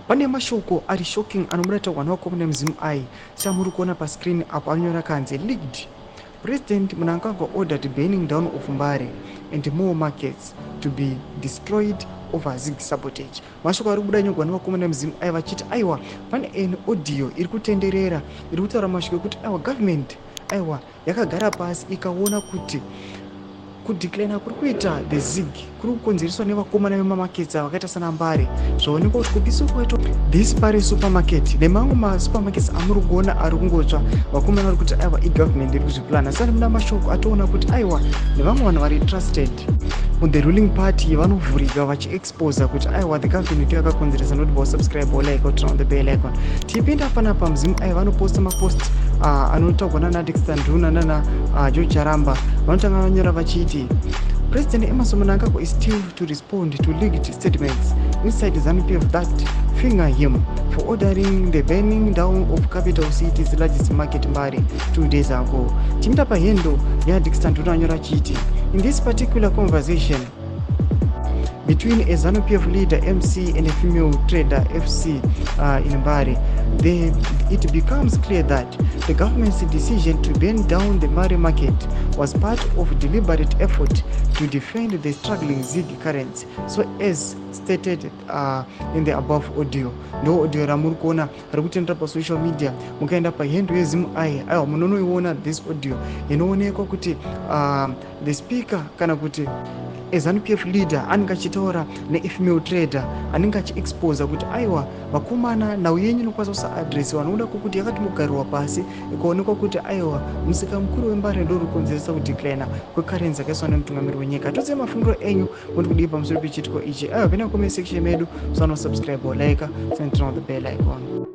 Pane mashoko ari shocking anobuda taurwa nevakomana vemuZim Eye seamuri kuona pascreen apo anonyora kanzi leaked President Mnangagwa ordered burning down of Mbare and more markets to be destroyed over Zig sabotage. Mashoko ari kubuda nyogwa nevakomana vemuZim Eye vachiti aiwa pane an audio iri kutenderera iri kutaura mashoko ekuti aiwa government aiwa yakagara pasi ikaona kuti kudeclina kuri kuita the zig kuri kukonzereswa nevakomana vemamakets ava vakaita sana Mbare. Zvaonekwa kuti kupiswa kwaitwa this Mbare supermarket nemamwe masupermarkets amuri kuona ari kungotsva, vakomana vari kuti aiwa, igovernment iri kuzviplana. Sani muna mashoko atoona kuti aiwa, nevamwe vanhu vari trusted muthe ruling party vanovhurika vachiexposa kuti aiwa, the government yakakonzeresa. Noti vasubscribe, like, turn on the bell icon. Tipinda panapa muZimu ai vanoposta mapost anotaurwa nana Dexter Nduna nana George Charamba. Vanotanga vanyora vachiti President Emmerson Mnangagwa is still to respond to leaked statements inside ZANU-PF that finger him for ordering the burning down of capital city's largest market, Mbare, 2 days ago. Chimita pahandle yaDexter Nduna anyora achiti in this particular conversation between a ZANU-PF leader MC and a female trader FC in Mbare, it becomes clear that the government's decision to burn down the Mbare market was part of deliberate effort to defend the struggling ZiG currency, so as stated in the above audio. Ndo audio ramuri kuona riri kutendera pasocial media. Mukaenda pahandle yeZimu Ai, aiwa, munonoiona this audio inoonekwa kuti the speaker kana kuti eZANU-PF leader anenge achitaura nefemale trader anenge achiexposa kuti aiwa, vakomana, nhau yenyu inokwanisa kusaadresiwa nokuda kwokuti yakatomugarirwa pasi ikaonekwa kuti aiwa, musika mukuru weMbare ndo uri kukonzeresa kudeclina kwecurrency yakaiswa nemutungamiri wenyika. Tose mafungiro enyu muri kudii pamusoro pechiitiko ichi? Aiwa, pinda comment section medu, usanosubscribe, like and turn on the bell icon.